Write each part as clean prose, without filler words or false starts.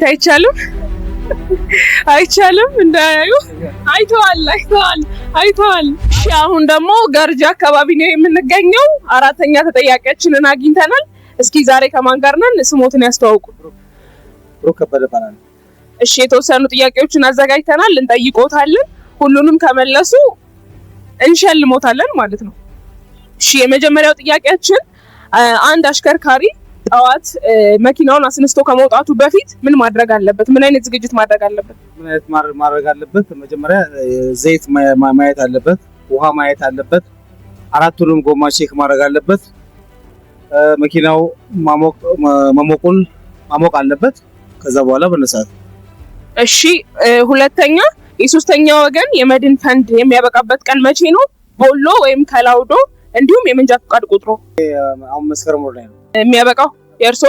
አይቻልም፣ አይቻልም እንዳያዩ። አይተዋል፣ አይተዋል፣ አይተዋል። እሺ አሁን ደግሞ ገርጂ አካባቢ ነው የምንገኘው። አራተኛ ተጠያቂያችንን አግኝተናል። እስኪ ዛሬ ከማን ጋር ነን? ስሞትን ያስተዋውቁ። ብሩክ ከበደ እባላለሁ። እሺ የተወሰኑ ጥያቄዎችን አዘጋጅተናል፣ እንጠይቆታለን። ሁሉንም ከመለሱ እንሸልሞታለን ማለት ነው። እሺ የመጀመሪያው ጥያቄያችን አንድ አሽከርካሪ ጠዋት መኪናውን አስነስቶ ከመውጣቱ በፊት ምን ማድረግ አለበት? ምን አይነት ዝግጅት ማድረግ አለበት? ምን አይነት ማድረግ አለበት? መጀመሪያ ዘይት ማየት አለበት፣ ውሃ ማየት አለበት፣ አራቱንም ጎማ check ማድረግ አለበት። መኪናው መሞቁን ማሞቅ አለበት። ከዛ በኋላ መነሳት። እሺ ሁለተኛ የሶስተኛ ወገን የመድን ፈንድ የሚያበቃበት ቀን መቼ ነው? ቦሎ ወይም ከላውዶ እንዲሁም የመንጃ ፍቃድ ቁጥሮ። አሁን መስከረም ወር ላይ ነው የሚያበቃው የእርሶ?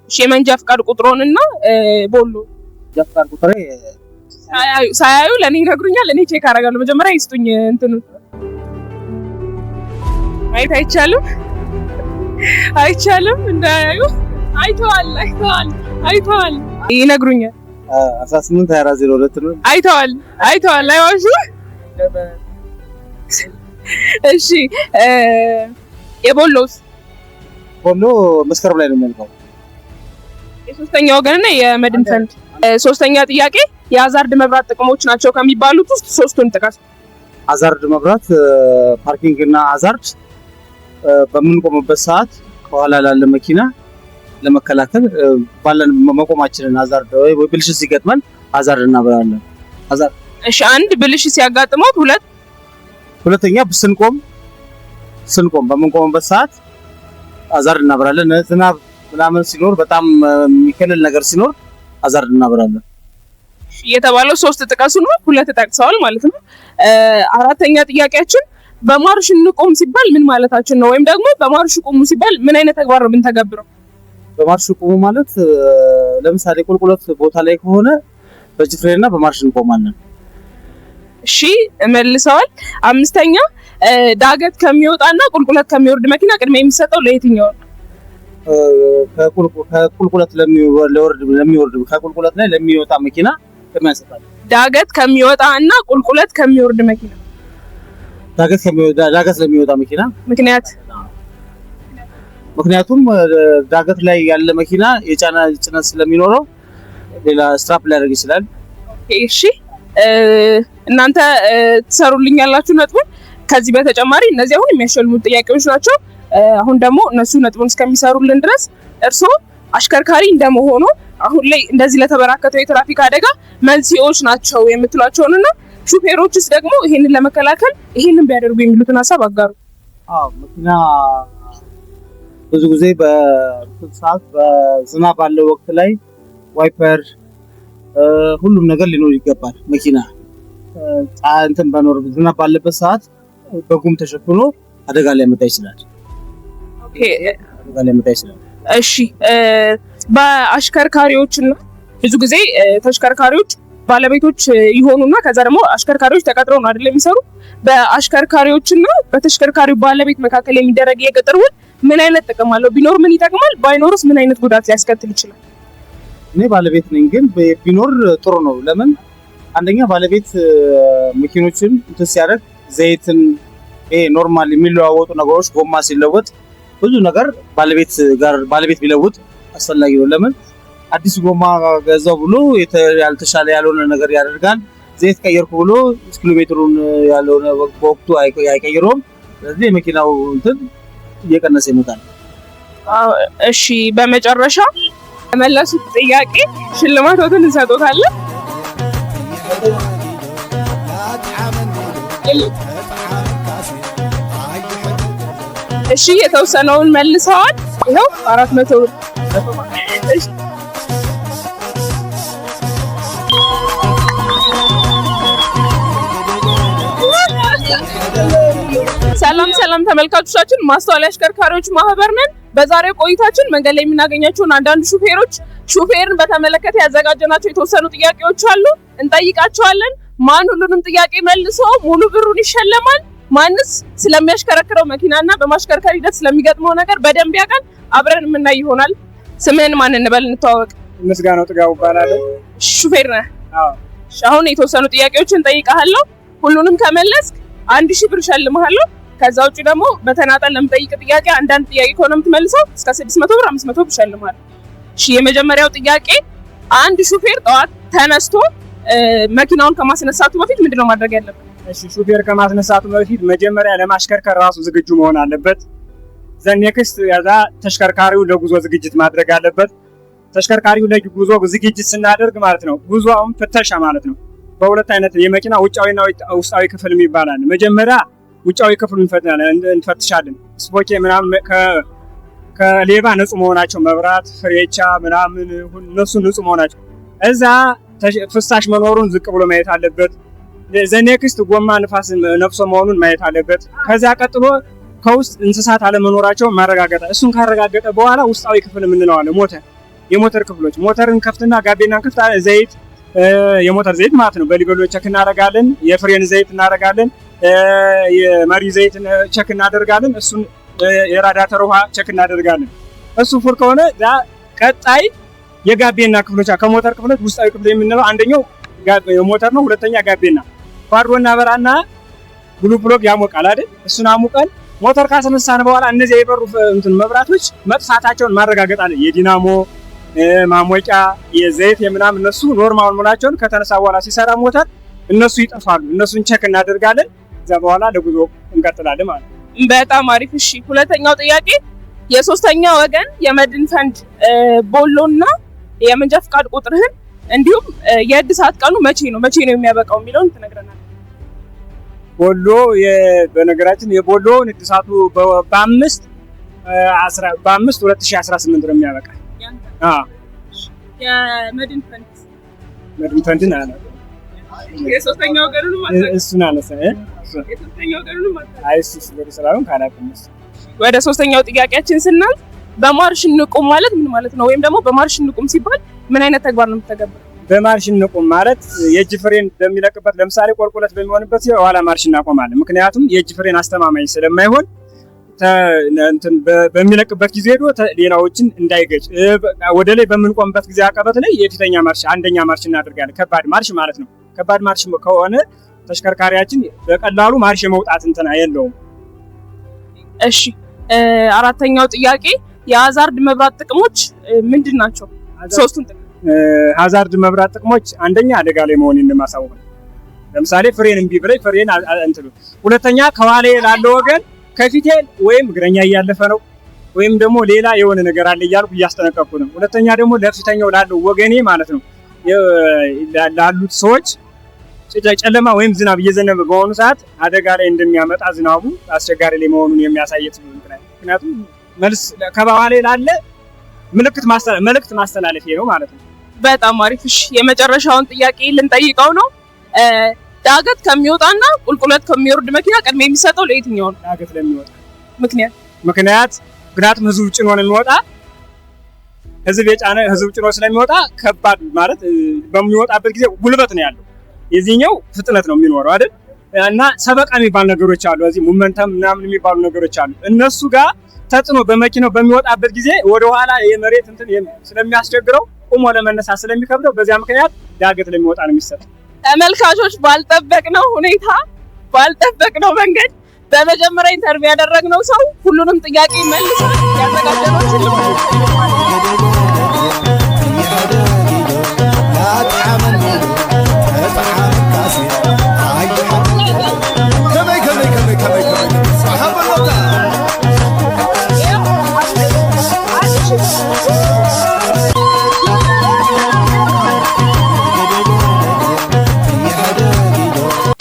እሺ የመንጃ ፍቃድ ቁጥሮንና ቦሎ። መንጃ ፍቃድ ቁጥሬ ሳያዩ ለእኔ ይነግሩኛል። እኔ check አደርጋለሁ። መጀመሪያ ይስጡኝ እንትኑ። ማየት አይቻልም፣ አይቻልም እንዳያዩ። አይተዋል፣ አይተዋል፣ አይተዋል። ይነግሩኛል። 18 24 02 ነው። አይተዋል፣ አይተዋል። አይዋሹ። እሺ የቦሎስ? ቦሎ መስከረም ላይ ነው የሚያልቀው። የሶስተኛ ወገንና የመድን ፈንድ። ሶስተኛ ጥያቄ የ hazard መብራት ጥቅሞች ናቸው ከሚባሉት ውስጥ ሶስቱን ጥቀሱ። Hazard መብራት፣ parking እና hazard በምንቆምበት ሰዓት ከኋላ ላለ መኪና ለመከላከል ባለን መቆማችንን hazard ወይ ብልሽት ሲገጥመን hazard እናበራለን። Hazard። እሺ አንድ ብልሽት ሲያጋጥመው፣ ሁለት? ሁለተኛ ስንቆም በምንቆምበት ሰዓት hazard እናበራለን። ዝናብ ምናምን ሲኖር፣ በጣም የሚከልል ነገር ሲኖር hazard እናበራለን። የተባለው ሶስት ጥቀሱ ነው። ሁለት ጠቅሰዋል ማለት ነው። አራተኛ ጥያቄያችን በማርሽ እንቆም ሲባል ምን ማለታችን ነው? ወይም ደግሞ በማርሽ ቁሙ ሲባል ምን አይነት ተግባር ነው የምንተገብረው? በማርሽ ቁሙ ማለት ለምሳሌ ቁልቁለት ቦታ ላይ ከሆነ በእጅ ፍሬን እና በማርሽ እንቆማለን። እሺ መልሰዋል። አምስተኛ ዳገት ከሚወጣና ቁልቁለት ከሚወርድ መኪና ቅድሚያ የሚሰጠው ለየትኛው ነው? ከቁልቁለት ለሚወርድ፣ ከቁልቁለት ላይ ለሚወጣ መኪና ቅድሚያ እንሰጣለን። ዳገት ከሚወጣ እና ቁልቁለት ከሚወርድ መኪና። ዳገት ለሚወጣ መኪና። ምክንያት? ምክንያቱም ዳገት ላይ ያለ መኪና የጫነ ጭነት ስለሚኖረው ሌላ ስትራፕ ሊያደርግ ይችላል። እሺ እናንተ ትሰሩልኛላችሁ ነጥቡን። ከዚህ በተጨማሪ እነዚህ አሁን የሚያሸልሙት ጥያቄዎች ናቸው። አሁን ደግሞ እነሱ ነጥቡን እስከሚሰሩልን ድረስ እርስዎ አሽከርካሪ እንደመሆኑ አሁን ላይ እንደዚህ ለተበራከተው የትራፊክ አደጋ መንስኤዎች ናቸው የምትሏቸውንና ሹፌሮችስ ደግሞ ይሄንን ለመከላከል ይሄንን ቢያደርጉ የሚሉትን ሀሳብ አጋሩ። አዎ፣ መኪና ብዙ ጊዜ በእንትን ሰዓት፣ በዝናብ ባለው ወቅት ላይ wiper ሁሉም ነገር ሊኖር ይገባል። መኪና እንትን በኖር ዝናብ ባለበት ሰዓት በጉም ተሸፍኖ አደጋ ሊያመጣ ይችላል። አደጋ ሊያመጣ ይችላል። እሺ በአሽከርካሪዎች እና ብዙ ጊዜ ተሽከርካሪዎች ባለቤቶች ይሆኑና ከዛ ደግሞ አሽከርካሪዎች ተቀጥረው ነው አይደል የሚሰሩ? በአሽከርካሪዎችና በተሽከርካሪው ባለቤት መካከል የሚደረግ የቅጥር ውል ምን አይነት ጥቅም አለው? ቢኖር ምን ይጠቅማል? ባይኖርስ ምን አይነት ጉዳት ሊያስከትል ይችላል? እኔ ባለቤት ነኝ፣ ግን ቢኖር ጥሩ ነው። ለምን? አንደኛ ባለቤት መኪኖችን እንትን ሲያደርግ ዘይትን፣ ይሄ normal የሚለዋወጡ ነገሮች፣ ጎማ ሲለወጥ ብዙ ነገር ባለቤት ጋር ባለቤት ቢለውጥ አስፈላጊ ነው። ለምን? አዲስ ጎማ ገዛው ብሎ ያልተሻለ ያልሆነ ነገር ያደርጋል። ዘይት ቀየርኩ ብሎ ኪሎ ሜትሩን ያልሆነ በወቅቱ አይቀይረውም። ስለዚህ የመኪናው እንትን እየቀነሰ ይመጣል። እሺ በመጨረሻ የመለሱት ጥያቄ ሽልማቶትን እንሰጦታለን። እሺ የተወሰነውን መልሰዋል። ይኸው 400 ብር። እሺ። ሰላም ሰላም ተመልካቾቻችን፣ ማስተዋል አሽከርካሪዎች ማህበር ነን። በዛሬው ቆይታችን መንገድ ላይ የምናገኛቸውን አንዳንድ ሹፌሮች ሹፌርን በተመለከተ ያዘጋጀናቸው የተወሰኑ ጥያቄዎች አሉ፣ እንጠይቃቸዋለን። ማን ሁሉንም ጥያቄ መልሶ ሙሉ ብሩን ይሸለማል? ማንስ ስለሚያሽከረክረው መኪናና በማሽከርከር ሂደት ስለሚገጥመው ነገር በደንብ ያውቃል? አብረን የምናይ ይሆናል። ስምህን ማን እንበል? እንተዋወቅ። ምስጋናው ጥጋቡ እባላለሁ። ሹፌር ነህ? አዎ። እሺ፣ አሁን የተወሰኑ ጥያቄዎችን ጠይቀሃለሁ። ሁሉንም ከመለስክ 1000 ብር እሸልምሃለሁ። ከዛ ውጭ ደግሞ በተናጠል ለምጠይቅ ጥያቄ አንዳንድ ጥያቄ ከሆነ የምትመልሰው እስከ 600 ብር፣ 500 ብር እሸልምሃለሁ። እሺ፣ የመጀመሪያው ጥያቄ አንድ ሹፌር ጠዋት ተነስቶ መኪናውን ከማስነሳቱ በፊት ምንድነው ማድረግ ያለበት? እሺ፣ ሹፌር ከማስነሳቱ በፊት መጀመሪያ ለማሽከርከር ራሱ ዝግጁ መሆን አለበት። Then next ያዛ ተሽከርካሪው ለጉዞ ዝግጅት ማድረግ አለበት። ተሽከርካሪው ለጉዞ ዝግጅት ስናደርግ ማለት ነው፣ ጉዞ አሁን ፍተሻ ማለት ነው። በሁለት አይነት የመኪና ውጫዊና ውስጣዊ ክፍል የሚባል አለ። መጀመሪያ ውጫዊ ክፍሉን እንፈትሻለን። ስፖኬ ምናምን ከሌባ ንጹህ መሆናቸው፣ መብራት፣ ፍሬቻ ምናምን እነሱ ንጹህ መሆናቸው፣ እዛ ፍሳሽ መኖሩን ዝቅ ብሎ ማየት አለበት። The next ጎማ ንፋስ ነፍሶ መሆኑን ማየት አለበት። ከዛ ቀጥሎ ከውስጥ እንስሳት አለመኖራቸውን ማረጋገጥ። እሱን ካረጋገጠ በኋላ ውስጣዊ ክፍል የምንለው አለ። ሞተር፣ የሞተር ክፍሎች፣ ሞተርን ከፍትና ጋቤናን ከፍታ ዘይት፣ የሞተር ዘይት ማለት ነው። በሊበሎ check እናደርጋለን። የፍሬን ዘይት እናደርጋለን። የመሪ ዘይት check እናደርጋለን። እሱን የራዳተር ውሃ check እናደርጋለን። እሱ full ከሆነ ቀጣይ የጋቤና ክፍሎች፣ ከሞተር ክፍሎች ውስጣዊ ክፍል የምንለው አንደኛው ሞተር ነው። ሁለተኛ ጋቤና ኳድሮ እናበራና glow plug ያሞቃል አይደል? እሱን አሙቀን ሞተር ካስነሳን በኋላ እነዚያ የበሩ እንትን መብራቶች መጥፋታቸውን ማረጋገጥ አለ። የዲናሞ ማሞቂያ፣ የዘይት የምናምን እነሱ normal መሆናቸውን ከተነሳ በኋላ ሲሰራ ሞተር እነሱ ይጠፋሉ። እነሱን check እናደርጋለን። ከዛ በኋላ ለጉዞ እንቀጥላለን ማለት ነው። በጣም አሪፍ። እሺ፣ ሁለተኛው ጥያቄ የሶስተኛ ወገን የመድን ፈንድ ቦሎና የመንጃ ፍቃድ ቁጥርህን እንዲሁም የእድሳት ቀኑ መቼ ነው የሚያበቃው የሚለውን ትነግረናለህ። ቦሎ በነገራችን የቦሎውን እድሳቱ በ5/5/2018 ነው የሚያበቃ። አዎ። የመድን ፈንድ? መድን ፈንድን አለ። የሶስተኛ ወገኑንም? እሱን አነሳ። የሶስተኛ ወገኑንም? አይ፣ እሱ ስላልሆንክ አላውቅም። እሱ ወደ ሶስተኛው ጥያቄያችን ስናልፍ በማርሽ እንቁም ማለት ምን ማለት ነው? ወይም ደግሞ በማርሽ እንቁም ሲባል ምን አይነት ተግባር ነው የምትተገብረው? በማርሽ እንቁም ማለት የእጅ ፍሬን በሚለቅበት፣ ለምሳሌ ቁልቁለት በሚሆንበት የኋላ ማርሽ እናቆማለን። ምክንያቱም የእጅ ፍሬን አስተማማኝ ስለማይሆን እንትን በሚለቅበት ጊዜ ሄዶ ሌላዎችን እንዳይገጭ፣ ወደ ላይ በምንቆምበት ጊዜ አቀበት ላይ የፊተኛ ማርሽ አንደኛ ማርሽ እናደርጋለን። ከባድ ማርሽ ማለት ነው። ከባድ ማርሽ ከሆነ ተሽከርካሪያችን በቀላሉ ማርሽ የመውጣት እንትን የለውም። እሺ፣ አራተኛው ጥያቄ የ hazard መብራት ጥቅሞች ምንድን ናቸው? ሶስቱን ጥቅም። Hazard መብራት ጥቅሞች አንደኛ አደጋ ላይ መሆኔን ለማሳወቅ ነው። ለምሳሌ ፍሬን እምቢ ብለኝ ፍሬን እንትን፣ ሁለተኛ ከኋላ ላለው ወገን ከፊቴ ወይም እግረኛ እያለፈ ነው ወይም ደግሞ ሌላ የሆነ ነገር አለ እያልኩ እያስጠነቀቅኩ ነው። ሁለተኛ ደግሞ ለፊተኛው ላለው ወገኔ ማለት ነው፣ ላሉት ሰዎች ጨለማ ወይም ዝናብ እየዘነበ በሆኑ ሰዓት አደጋ ላይ እንደሚያመጣ፣ ዝናቡ አስቸጋሪ ላይ መሆኑን የሚያሳየት ነው። ምክንያቱም መልስ ከኋላ ላለ ምልክት መልእክት ማስተላለፍ ነው ማለት ነው። በጣም አሪፍ። እሺ፣ የመጨረሻውን ጥያቄ ልንጠይቀው ነው። ዳገት ከሚወጣና ቁልቁለት ከሚወርድ መኪና ቅድሚያ የሚሰጠው ለየትኛው ነው? ዳገት ለሚወጣ። ምክንያት? ምክንያቱም ህዝብ ጭኖ ነው የሚወጣ። ህዝብ የጫነ ህዝብ ጭኖ ስለሚወጣ ከባድ ማለት በሚወጣበት ጊዜ ጉልበት ነው ያለው። የዚህኛው ፍጥነት ነው የሚኖረው አይደል? እና ሰበቃ የሚባል ነገሮች አሉ። እዚህ momentum ምናምን የሚባሉ ነገሮች አሉ። እነሱ ጋር ተጽዕኖ በመኪናው በሚወጣበት ጊዜ ወደኋላ የመሬት እንትን ስለሚያስቸግረው ቆሞ ለመነሳት ስለሚከብደው በዚያ ምክንያት ዳገት ለሚወጣ ነው የሚሰጠው። ተመልካቾች፣ ባልጠበቅነው ሁኔታ ባልጠበቅነው መንገድ በመጀመሪያ interview ያደረግነው ሰው ሁሉንም ጥያቄ መልሶ ያዘጋጀነው ሽልማት ከመይ ከመይ ከመይ ከመይ ከመይ ሰሓበሎታ።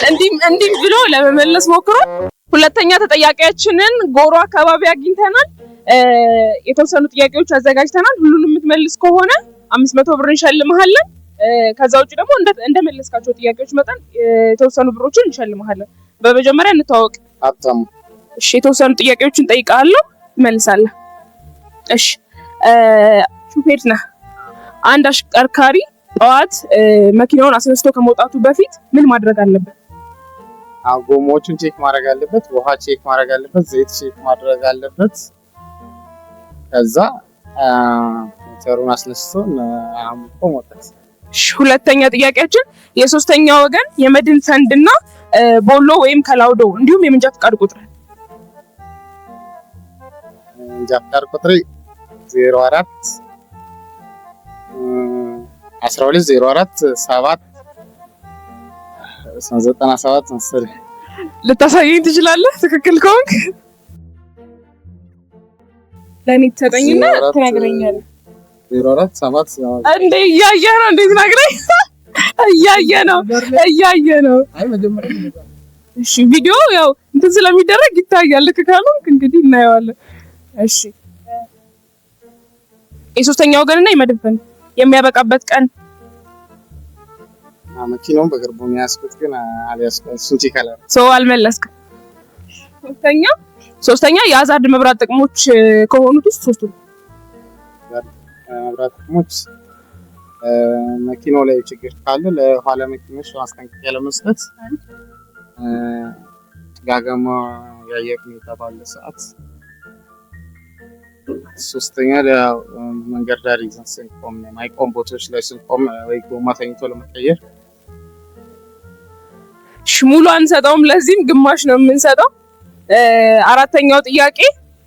እንዲህም እንዲህም ብሎ ለመመለስ ሞክሯል። ሁለተኛ ተጠያቂያችንን ጎሮ አካባቢ አግኝተናል። የተወሰኑ ጥያቄዎች አዘጋጅተናል። ሁሉንም የምትመልስ ከሆነ 500 ብር እንሸልምሃለን። ከዛ ውጭ ደግሞ እንደመለስካቸው ጥያቄዎች መጠን የተወሰኑ ብሮችን እንሸልምሃለን። በመጀመሪያ እንተዋወቅ። ሀብታሙ። እሺ፣ የተወሰኑ ጥያቄዎችን ጠይቃለሁ፣ ትመልሳለህ። እሺ፣ ሹፌር ነህ። አንድ አሽከርካሪ ጠዋት መኪናውን አስነስቶ ከመውጣቱ በፊት ምን ማድረግ አለበት? አዎ፣ ጎማዎቹን check ማድረግ አለበት፣ ውሃ check ማድረግ አለበት፣ ዘይት check ማድረግ አለበት። ከዛ ሞተሩን አስነስቶ አሙቆ መውጣት። እሺ፣ ሁለተኛ ጥያቄያችን የሶስተኛ ወገን የመድን ፈንድና ቦሎ ወይም ከላውዶ እንዲሁም የመንጃ ፈቃድ ቁጥር። መንጃ ፈቃድ ቁጥሬ 04 12 04 7 97 መሰለኝ። ልታሳየኝ ትችላለህ? ትክክል ከሆንክ ለእኔ ትሰጠኝና ትነግረኛለህ። 04 7። እንዴ፣ እያየህ ነው? እንዴት ነግረኝ? እያየ ነው፣ እያየ ነው። እሺ፣ ቪዲዮ ያው እንትን ስለሚደረግ ይታያል። ልክ ካልሆንክ እንግዲህ እናየዋለን። እሺ፣ የሶስተኛ ወገንና የመድን ፈንድ የሚያበቃበት ቀን። መኪናውን በቅርቡ ነው የያዝኩት፣ ግን አልያዝኩም። እሱን check አላደረኩም። ሰው አልመለስክም። ሶስተኛ የ hazard መብራት ጥቅሞች ከሆኑት ውስጥ ሶስቱ። መብራት ጥቅሞች መኪናው ላይ ችግር ካለ ለኋላ መኪኖች ማስጠንቀቂያ ለመስጠት፣ ጭጋጋማ የአየር ሁኔታ ባለ ሰዓት፣ ሶስተኛ መንገድ ዳር ይዘን ስንቆም፣ ማይቆም ቦታዎች ላይ ስንቆም ወይ ጎማ ተኝቶ ለመቀየር። እሺ፣ ሙሉ አንሰጠውም። ለዚህም ግማሽ ነው የምንሰጠው። አራተኛው ጥያቄ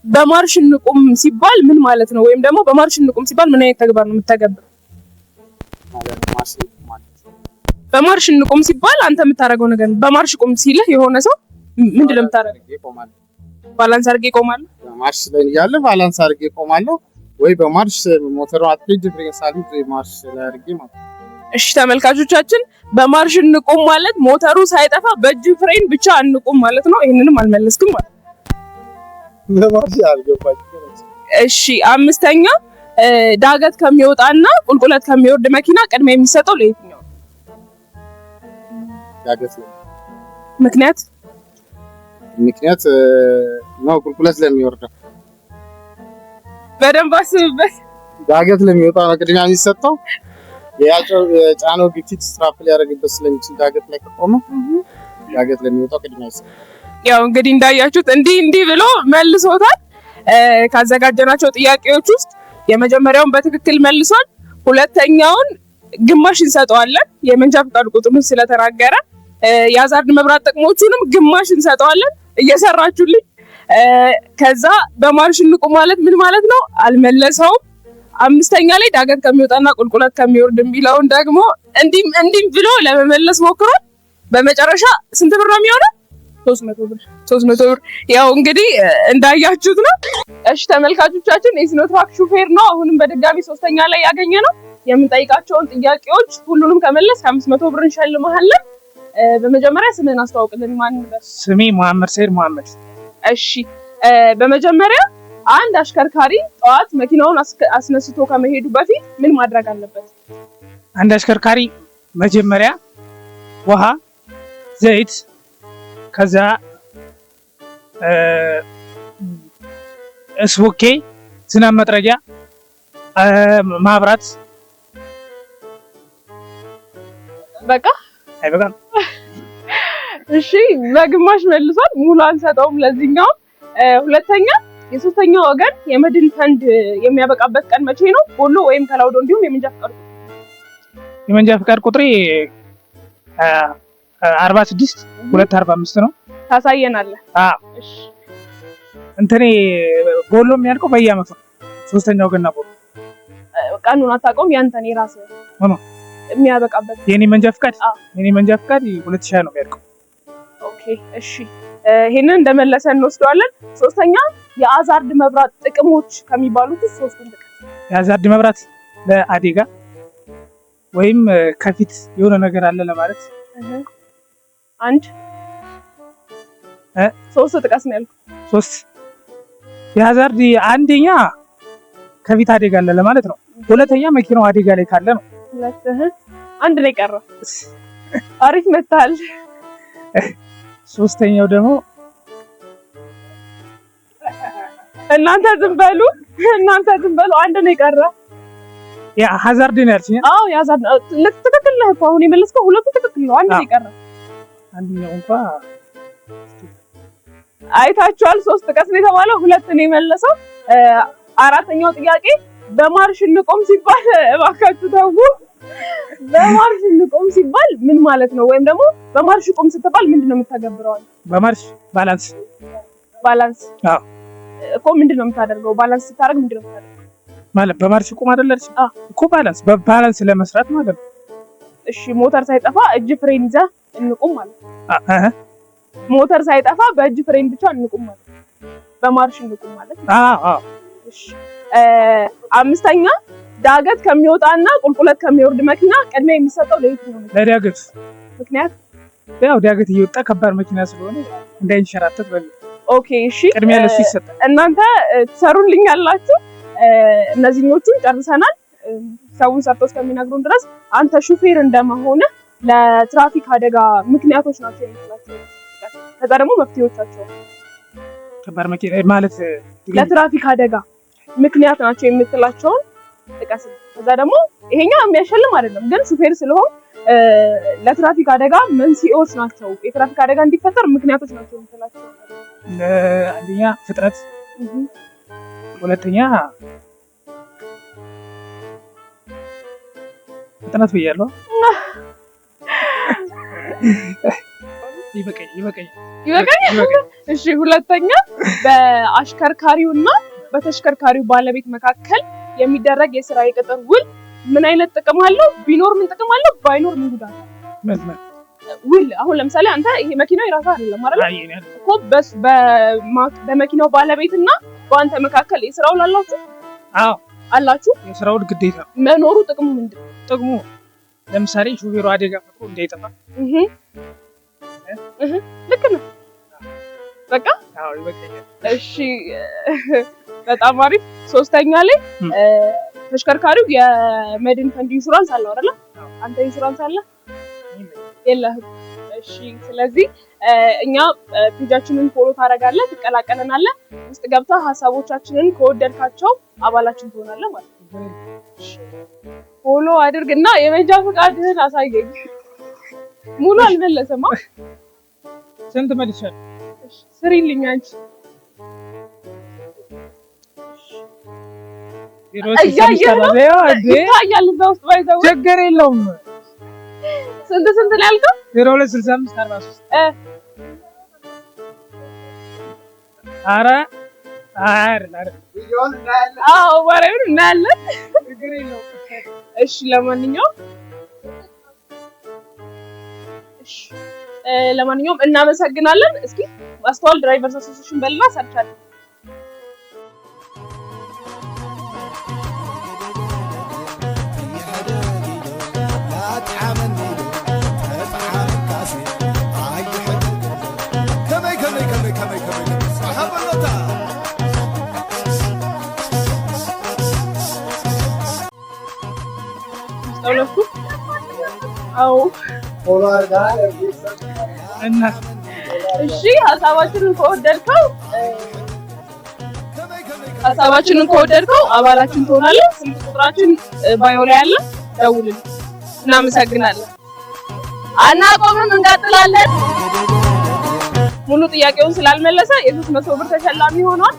በማርሽ እንቁም ሲባል ምን ማለት ነው? ወይም ደግሞ በማርሽ እንቁም ሲባል ምን አይነት ተግባር ነው የምተገብረው? ማለት ማርሽ ማለት በማርሽ እንቁም ሲባል አንተ የምታደርገው ነገር ነው። በማርሽ ቁም ሲልህ የሆነ ሰው ምንድን ነው የምታደርገው? አድርጌ እቆማለሁ። Balance አድርጌ እቆማለሁ። በማርሽ ላይ እያለ balance አድርጌ እቆማለሁ፣ ወይ በማርሽ ሞተሩን አጥፍቼ ፍሬን ሳልይዝ ወይ ማርሽ ላይ አድርጌ ማለት ነው። እሺ ተመልካቾቻችን፣ በማርሽ እንቁም ማለት ሞተሩ ሳይጠፋ በእጅ ፍሬን ብቻ እንቁም ማለት ነው። ይህንንም አልመለስክም ማለት ነው። በማርሽ አልገባኝም። እሺ፣ አምስተኛ ዳገት ከሚወጣና ቁልቁለት ከሚወርድ መኪና ቅድሚያ የሚሰጠው ለየትኛው ነው? ዳገት ላይ። ምክንያት? ምክንያት ነው ቁልቁለት ለሚወርደው። በደንብ አስብበት። ዳገት ለሚወጣ ነው ቅድሚያ የሚሰጠው። የጫነው ግፊት ስትራፕ ሊያደርግበት ስለሚችል ዳገት ላይ ከቆመ ዳገት ለሚወጣው ቅድሚያ ይሰጣል። ያው እንግዲህ እንዳያችሁት እንዲህ እንዲህ ብሎ መልሶታል። ካዘጋጀናቸው ጥያቄዎች ውስጥ የመጀመሪያውን በትክክል መልሷል። ሁለተኛውን ግማሽ እንሰጠዋለን የመንጃ ፈቃድ ቁጥሩን ስለተናገረ። የ hazard መብራት ጥቅሞቹንም ግማሽ እንሰጠዋለን እየሰራችሁልኝ። ከዛ በማርሽ እንቁም ማለት ምን ማለት ነው አልመለሰውም። አምስተኛ ላይ ዳገት ከሚወጣና ቁልቁለት ከሚወርድ የሚለውን ደግሞ እንዲህም እንዲህም ብሎ ለመመለስ ሞክሯል። በመጨረሻ ስንት ብር ነው የሚሆነው? 300 ብር። 300 ብር። ያው እንግዲህ እንዳያችሁት ነው። እሺ ተመልካቾቻችን፣ የሲኖትራክ ሹፌር ነው። አሁንም በድጋሚ ሶስተኛ ላይ ያገኘ ነው። የምንጠይቃቸውን ጥያቄዎች ሁሉንም ከመለስ ከ500 ብር እንሸልምሃለን። በመጀመሪያ ስምህን አስተዋውቅልን። ማን ነበር? ስሜ መሐመድ ሰይድ መሐመድ። እሺ፣ በመጀመሪያ አንድ አሽከርካሪ ጠዋት መኪናውን አስነስቶ ከመሄዱ በፊት ምን ማድረግ አለበት? አንድ አሽከርካሪ መጀመሪያ ውሃ፣ ዘይት፣ ከዛ እስቦኬ፣ ዝናብ መጥረጊያ፣ ማብራት። በቃ። አይበቃም? እሺ፣ በግማሽ መልሷል። ሙሉ አንሰጠውም ለዚህኛው። ሁለተኛ የሶስተኛ ወገን የመድን ፈንድ የሚያበቃበት ቀን መቼ ነው? ቦሎ ወይም ከላውዶ እንዲሁም የመንጃ ፈቃድ። የመንጃ ፈቃድ ቁጥሬ 46 245 ነው። ታሳየናለህ። አዎ። እሺ። እንትኔ ቦሎ የሚያልቀው በየአመቱ ነው። ሶስተኛ ወገንና ቦሎ። ቀኑን አታውቀውም? ያንተን የራስህ ሆኖ የሚያበቃበት። የኔ መንጃ ፈቃድ አዎ። የኔ መንጃ ፈቃድ 2020 ነው የሚያልቀው። Okay፣ እሺ፣ ይሄንን እንደመለሰ እንወስደዋለን። ሶስተኛ የ hazard መብራት ጥቅሞች ከሚባሉት ውስጥ ሶስቱን ጥቀስ። የ hazard መብራት ለአደጋ ወይም ከፊት የሆነ ነገር አለ ለማለት። አንድ እ? ሶስት ጥቀስ ነው ያልኩት። ሶስት የ hazard አንደኛ ከፊት አደጋ አለ ለማለት ነው። ሁለተኛ መኪናው አደጋ ላይ ካለ ነው። ሁለት፣ አንድ ነው የቀረው። አሪፍ መታል። ሶስተኛው ደግሞ እናንተ ዝም በሉ፣ እናንተ ዝም በሉ። አንድ ነው የቀረ። ያ hazard ነው ያልሽኝ። አዎ፣ የ hazard ልክ ትክክል ነህ እኮ። አሁን የመለስከው ሁለቱ ትክክል ነው። አንድ ነው የቀረ። አንደኛው እንኳ አይታችኋል። ሶስት ጥቀስ ነው የተባለው፣ ሁለት ነው የመለሰው። አራተኛው ጥያቄ በማርሽ እንቆም ሲባል እባካችሁ ተው። በማርሽ እንቆም ሲባል ምን ማለት ነው? ወይም ደግሞ በማርሽ ቁም ስትባል ምንድን ነው የምታገብረው? በማርሽ balance። Balance? አዎ። እኮ ምንድን ነው የምታደርገው? Balance ስታደርግ ምንድን ነው የምታደርገው? ማለት በማርሽ ቁም አይደል ያልሽኝ? አዎ። እኮ balance በ balance ለመስራት ማለት ነው። እሺ፣ ሞተር ሳይጠፋ እጅ ፍሬን ይዘህ እንቁም ማለት ነው። ሞተር ሳይጠፋ በእጅ ፍሬን ብቻ እንቁም ማለት ነው። በማርሽ እንቁም ማለት ነው። አዎ አዎ። እሺ፣ አምስተኛ፣ ዳገት ከሚወጣና ቁልቁለት ከሚወርድ መኪና ቅድሚያ የሚሰጠው ለየትኛው ነው? ለዳገት። ምክንያት? ያው ዳገት እየወጣ ከባድ መኪና ስለሆነ እንዳይንሸራተት በሚል። Okay፣ እሺ። ቅድሚያ ለሱ ይሰጣል። እናንተ ትሰሩልኛላችሁ። እነዚህኞቹን ጨርሰናል። ሰውን ሰርቶ እስከሚነግሩን ድረስ አንተ ሹፌር እንደመሆንህ ለትራፊክ አደጋ ምክንያቶች ናቸው የምትላቸው፣ ከዛ ደግሞ መፍትሄዎቻቸው። ከባድ መኪና ማለት ለትራፊክ አደጋ ምክንያት ናቸው የምትላቸውን ጥቀስ። ከዛ ደግሞ ይሄኛው የሚያሸልም አይደለም፣ ግን ሹፌር ስለሆን ለትራፊክ አደጋ መንስኤዎች ናቸው፣ የትራፊክ አደጋ እንዲፈጠር ምክንያቶች ናቸው የምትላቸው። አንደኛ ፍጥነት፣ ሁለተኛ ፍጥነት ብያለሁ። ይበቃኝ ይበቃኝ። ይበቃኝ። ይበቃኝ። እሺ፣ ሁለተኛ፣ በአሽከርካሪውና በተሽከርካሪው ባለቤት መካከል የሚደረግ የስራ የቅጥር ውል ምን አይነት ጥቅም አለው? ቢኖር ምን ጥቅም አለው? ባይኖር ምን ጉዳት አለው? ምን ምን? ውል፣ አሁን ለምሳሌ አንተ ይሄ መኪናው የራስህ አይደለም አይደል? አይ፣ የኔ አይደለም። እኮ በመኪናው ባለቤትና በአንተ መካከል የስራ ውል አላችሁ? አዎ። አላችሁ? የስራ ውል ግዴታ ነው። መኖሩ ጥቅሙ ምንድን ነው? ጥቅሙ ለምሳሌ ሹፌሩ አደጋ ፈጥሮ እንዳይጠፋ። እህ እህ ልክ ነው። በቃ። አዎ፣ ይበቃኛል። እሺ፣ በጣም አሪፍ። ሶስተኛ ላይ ተሽከርካሪው የመድን ፈንድ ኢንሹራንስ አለው አይደለ? አዎ። አንተ ኢንሹራንስ አለ የለህም? እሺ፣ ስለዚህ እኛ page ኣችንን follow ታደርጋለህ፣ ትቀላቀለናለህ። ውስጥ ገብተህ ሀሳቦቻችንን ከወደድካቸው አባላችን ትሆናለህ ማለት ነው። እሺ፣ follow አድርግና የመንጃ ፈቃድህን አሳየኝ። ሙሉ አልመለሰማ። ስንት መልሻለሁ? እሺ፣ ስሪልኝ አንቺ። 065 እያየህ ነው? ያው እንዴ። ይታያል እዛ ውስጥ ባይዘው። ችግር የለውም። ስንት ስንት ነው ያልከው? 026543። ኧረ አይደል አይደል። አዎ፣ ማርያምን እናያለን። ችግር የለውም። እሺ፣ ለማንኛውም እሺ፣ ለማንኛውም እናመሰግናለን። እስኪ ማስተዋል Drivers Association በልና search አድርግ። ከመይ ከመይ ከመይ ከመይ ከመይ ሃበሎታ። ጠውለኩ አዎ። እና እሺ፣ ሀሳባችንን ከወደድከው አባላችን ትሆናለህ። ስልክ ቁጥራችን bio ላይ አለ፣ ደውልልን። እናመሰግናለን። አናቆምም፣ እንቀጥላለን። ሙሉ ጥያቄውን ስላልመለሰ የ300 ብር ተሸላሚ ሆኗል።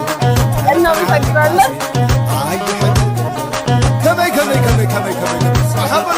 እናመሰግናለን። ከመይ ከመይ ከመይ ከመይ ከመይ ሃበሎታ።